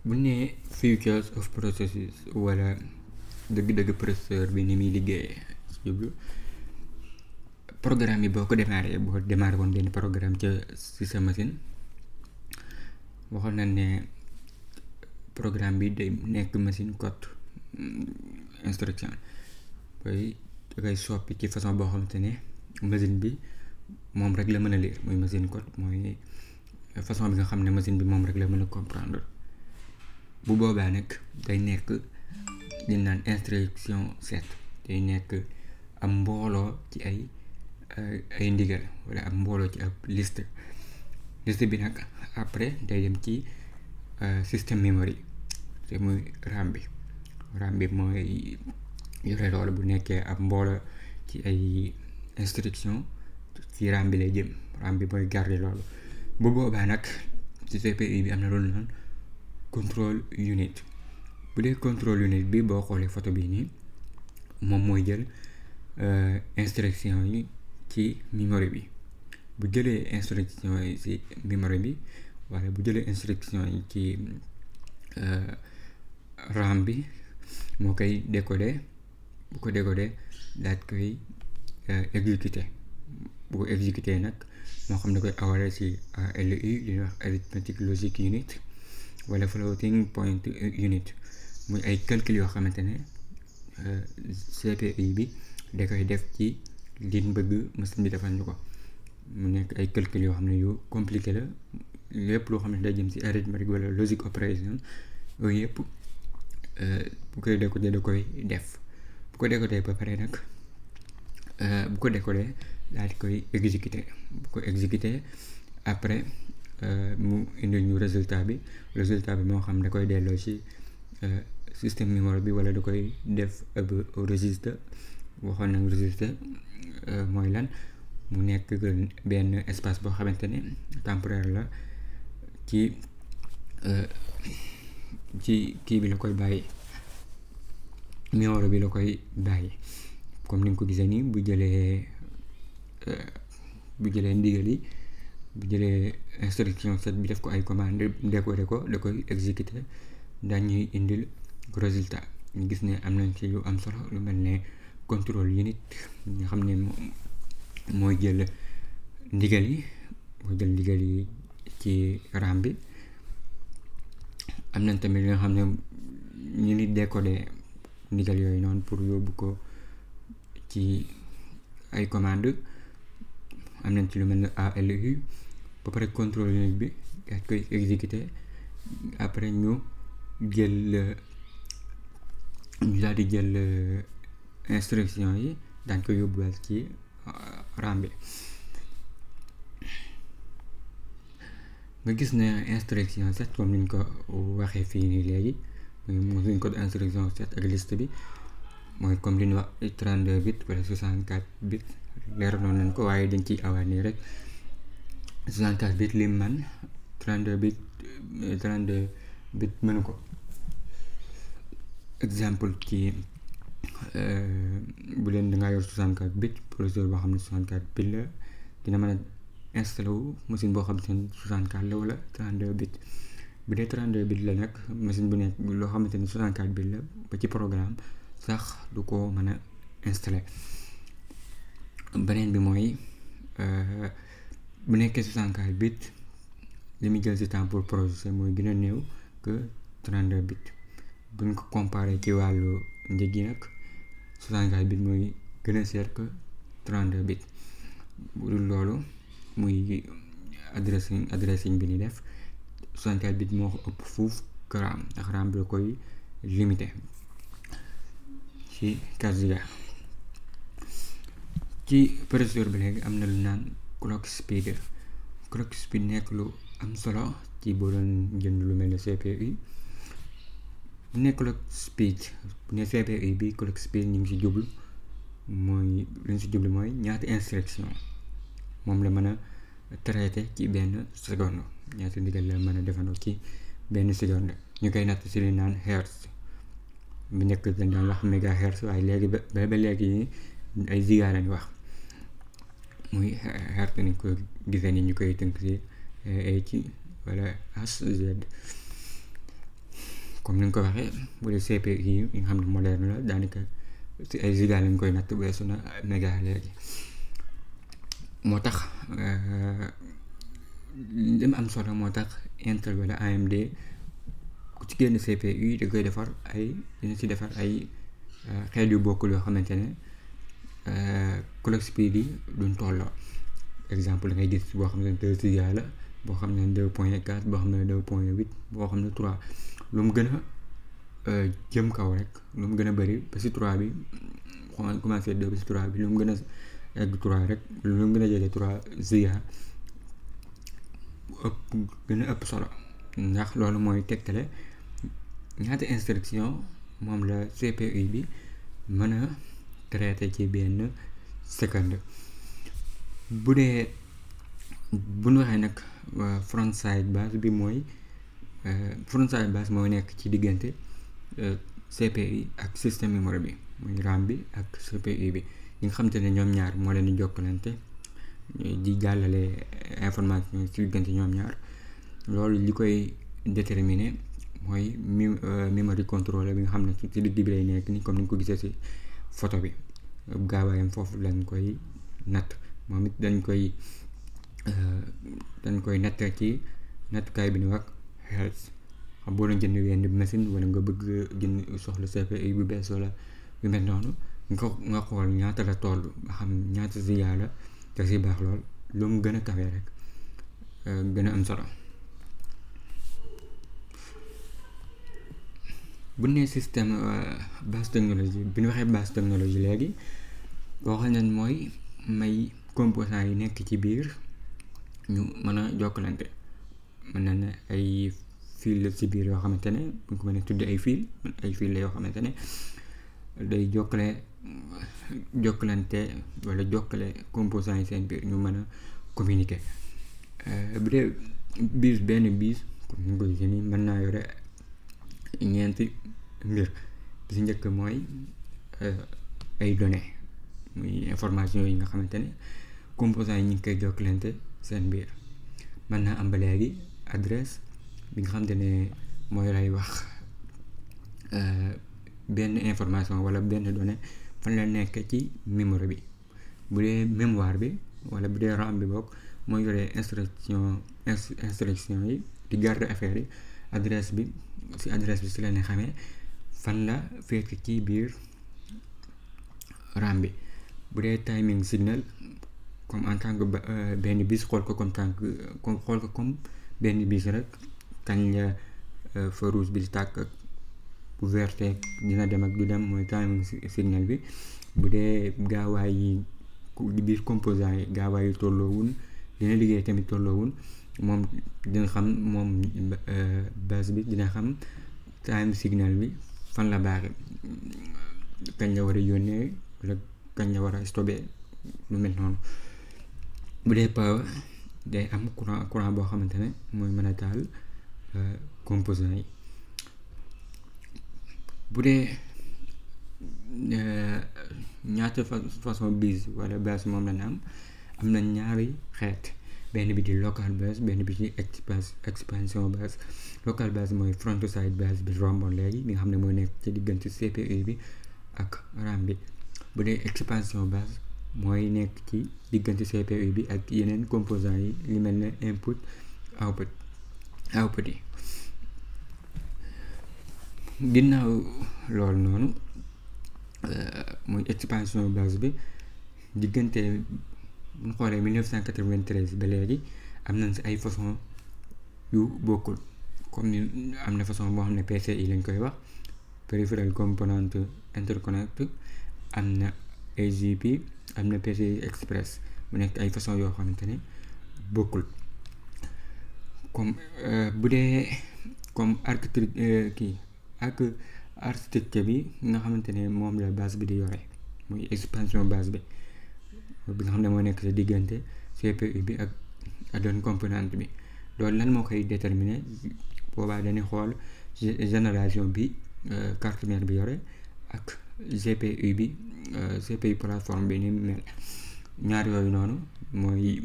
bu nee features of processes wala dëgg-dëgg processeur bi ni muy liggéeyee jublu programme yi boo démarré woon benn programme ci sa machine waxoon nañ ne programme bi day nekk machine code instruction koy da koy soppi ci façon boo xamante ne machine bi moom rek la mën a lire muy machine code mooy façon bi nga xam ne machine bi moom rek la mën a comprendre bu boobaa nag day nekk li naan instruction set day nekk am mbooloo ci ay ndigal wala am mbooloo ci ab liste bi nag après day dem ci système memory te muy RAM bi mooy yore loolu bu nekkee ab mbooloo ci ay instruction ci RAM bi lay jëm RAM bi mooy garder loolu bu boobaa nag ci CPU bi am na loolu naan control unit bu dee control unit bi boo xoolee photo bi nii moom mooy jël instruction yi ci memory bi bu jëlee instruction yi ci memory bi wala bu jëlee instruction yi ci RAM bi moo koy décoder bu ko décoder daat koy exécuter bu ko exécuter nag moo xam ne koy awale ci ALU li ñuy wax arithmetic logic unit wala floating point unit muy ay calcul yoo xamante ne CPU bi da koy def ci liñ bëgg machine bi defal ñu ko mu nekk ay calcul yoo xam ne yu compliqué la lépp loo xam ne day jëm ci arithmétique wala logic operation yooyu yëpp bu koy décoder da koy def bu ko décoder ba pare nag bu ko décoder daal di koy exécuter bu ko exécuter après mu indil ñu résultat bi moo xam da koy delloo ci système mémoire bi wala da koy def ab registre waxoon nañ registre mooy lan mu nekk benn espace boo xamante ne temporaire la ci kii bi la koy bàyyi mémoire bi la koy bàyyi comme ni nga ko gisee nii bu jëlee ndigal yi bu jëlee instruction set bi def ko ay commande décoder ko da koy exécuter dañuy indil résultat ñu gis ne am nañ ci yu am solo lu mel ne contrôle unit nga xam ne mooy jël ndigal yi ci RAM bi am nañ tamit li nga xam ne ñu ngi décoder ndigal yooyu noonu pour yóbbu ko ci ay commande am nañ ci lu mel ne ALU ba pare contrôle unit bi dañ koy exécuter après ñu daal di jël instruction yi dañ koy yóbbuwaat ci RAM bi nga gis ne instruction set comme niñ ko waxee fii nii léegi mooy code instruction set ak liste bi mooy comme li ñu wax 32 bits wala 64 bits leer noonu nañ ko waaye dañ ciy awaat nii rek 64 bits lim man 32 bits mënu ko exemple ci bu leen dangaa yor 64 bits processeur boo xam ne 64 bits la dina mën a installé wu machine boo xam ne 64 la wala 32 bits bu dee 32 bits la nag machine bu nekk loo xamante ni 64 bits la ba ci programme sax du ko mën a installé beneen bi mooy bu nekkee 64 bits li muy jël ci temps pour processer mooy gën a néew que 32 bits buñ ko comparé ci wàllu njëg yi nag 64 bits mooy gën a cher que 32 bits bu dul loolu muy addressing bi ni def 64 bits moo ko ëpp fuuf que RAM ndax RAM bi la koy limité ci 4 giga ci processeur bi léegi am na lu naan clock speed nekk lu am solo ci boo doon jënd lu mel ne CPU bu ne clock speed bu ne CPU bi clock speed ñu ngi ci jublu mooy ñaata instruction moom la mën a traité ci benn seconde ñaata ndigal la mën a defandoo ci benn seconde ñu koy natt ci li naan hertz bu nekk dañ daan wax mégahertz waaye léegi ba léegi ay giga lañ wax muy hertz ni ko gisee ni ñu koy tënk ci ci wala Hz comme ni nga ko waxee bu dee CPU yi nga xam ne moderne la daanaka ci ay giga lañ koy natt weesu na méga léegi. moo tax li mu am solo moo tax Intel wala AMD ku ci génn CPU da koy defar dina ci defar ay xeet yu bokkul yoo xamante ne clock speed yi duñ tolloo. exemple da ngay gis boo xam ne 2 giga la, boo xam ne 2.4, boo xam ne 2.8, boo xam ne 3. lu mu gën a jëm kaw rek, lu mu gën a bëri ba si 3 bi commencé 2 ba si 3 bi, lu mu gën a egg 3 rek, lu mu gën a jege 3 giga gën a ëpp solo, ndax loolu mooy tegtale ñaata instruction moom la CPU bi mën a traité ci benn seconde. bu ñu waxee nag front side bus bi mooy front side bus mooy nekk ci diggante CPU ak système mémoire bi, muy RAM bi ak CPU bi, ñi nga xamante ne ñoom ñaar moo leen di jokkalante di jàllale information ci diggante ñoom ñaar. loolu li koy déterminer mooy memory controller bi nga xam ne ci digg bi lay nekk ni comme ni nga ko gisee ci photo bi. gaawaayam foofu lañ koy natt, moom it dañ koy natt ci nattukaay bi ñu wax health. xam boo doon jënd wenn machine wala nga bëgg jënd soxla CPU bu bees wala yu mel noonu nga xool ñaata la toll ba xam ñaata giga la, te si baax lool. lu mu gën a kawe rek gën a am solo. bu nee système base technologie, bi ñu waxee base technologie léegi boo xam ne mooy may composants yi nekk ci biir ñu mën a jokkalante. mën na ne ay fil la ci biir yoo xamante ne bu ñu ko mënee tudde ay fil la yoo xamante ne day jokkalante wala jokkale composants yi seen biir ñu mën a communiquer. bu dee benn bis comme ni nga ko gisee nii mën naa yore ñeenti mbir. bi si njëkk mooy ay données, muy information yi nga xamante ne composants yi ñu ngi koy jokkalante seen biir. mën naa am ba léegi adresse bi nga xamante ne mooy lay wax benn information wala benn donnée fan la nekk ci mémoire bi. bu dee mémoire bi wala bu dee RAM bi bokk mooy yore instruction yi di garder affaire yi. adresse bi si la ne xamee fan la fekk ci biir RAM bi. bu dee timing signal comme en tant que benn bis, xool ko comme benn bis rek, kañ la feu rouge bi di tàkk ak bu vert dina dem ak du dem, mooy timing signal bi. bu dee gaawaay yi biir composant yi gaawaay yi tolloowul, dina liggéey tamit tolloowul, moom dina xam moom base bi dina xam time signal bi fan la baaxe, kañ la war a yónnee wala kañ la war a stoppé, lu mel noonu. bu dee power day am courant boo xamante ne mooy mën a taal composant yi. bu dee ñaata façon bus wala base moom lañ am na ñaari xeet, benn bi di local base, benn bi di expansion base. local base mooy front side base bi romboon léegi bi nga xam ne moo nekk ci diggante CPU bi ak RAM bi. bu dee expansion base mooy nekk ci diggante CPU bi ak yeneen composants yi li mel ne input output yi. ginnaaw loolu noonu muy expansion base bi diggante bu ñu xoolee 1993 ba léegi am nañ si ay façon yu bokkul. comme ni am na façon boo xam ne PCI lañ koy wax, peripheral component interconnect, am na AGP, am na PCI Express. mu nekk ay façon yoo xamante ne bokkul. comme bu dee comme architecture bi nga xamante ne moom la base bi di yore, muy expansion base bi nga xam ne moo nekk sa diggante CPU bi ak doon component bi. loolu lan moo koy déterminer? boobaa dañuy xool génération bi carte mère bi yore ak GPU bi CPU plateforme bi ni mel. ñaar yooyu noonu mooy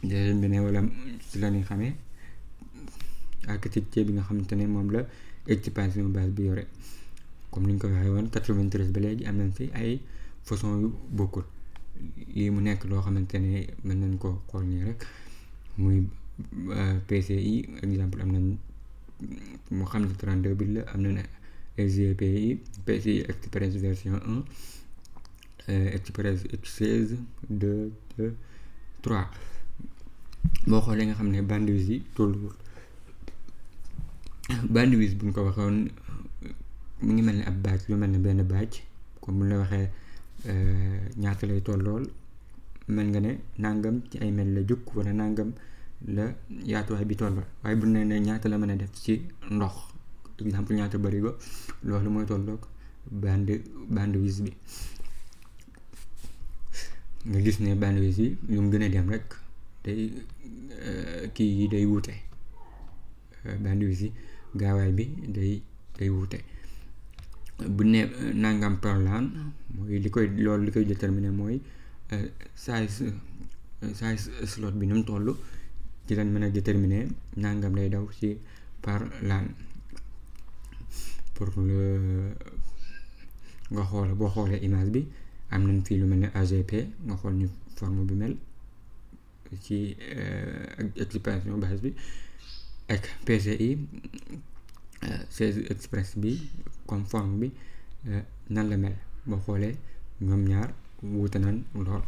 déterminer wala si la ñuy xamee architecture bi nga xamante ne moom la expansion base bi yore. comme ni ñu ko waxee woon 93 ba léegi am nañ fi ay façon yu bokkul lii mu nekk loo xamante ne mën nañ ko xool nii rek muy PCI exemple am nañ mu xam ne 32 bit la am nañ SGPI PCI Express version 1 Express X16 2 2 3 boo xoolee nga xam ne bandwidth yi tolluwul bandwidth bu ñu ko waxoon mu ngi mel ni ab batch lu mel ne benn batch comme bu la waxee ñaata lay tollool mën nga ne nangam ci ay mel la jukk wala nangam la yaatuwaay bi tolloo waaye bu ne ñaata la mën a def ci ndox exemple ñaata barigo loolu mooy tolloog bandwidth bi nga gis ne bandwidth yi lu mu gën a dem rek day kii yi day wuute bandwidth yi gaawaay bi day wuute bu ne nangam par LAN mooy loolu li koy déterminer mooy size slot bi nu mu toll ci lañ mën a déterminer nangam lay daw ci par LAN pour nga xool boo xoolee image bi am nañ fii lu mel ne AGP nga xool ñu forme bi mel ci expansion base bi ak PCI 16 express bi comme forme bi nan la mel boo xoolee ñoom ñaar wuute nañ lool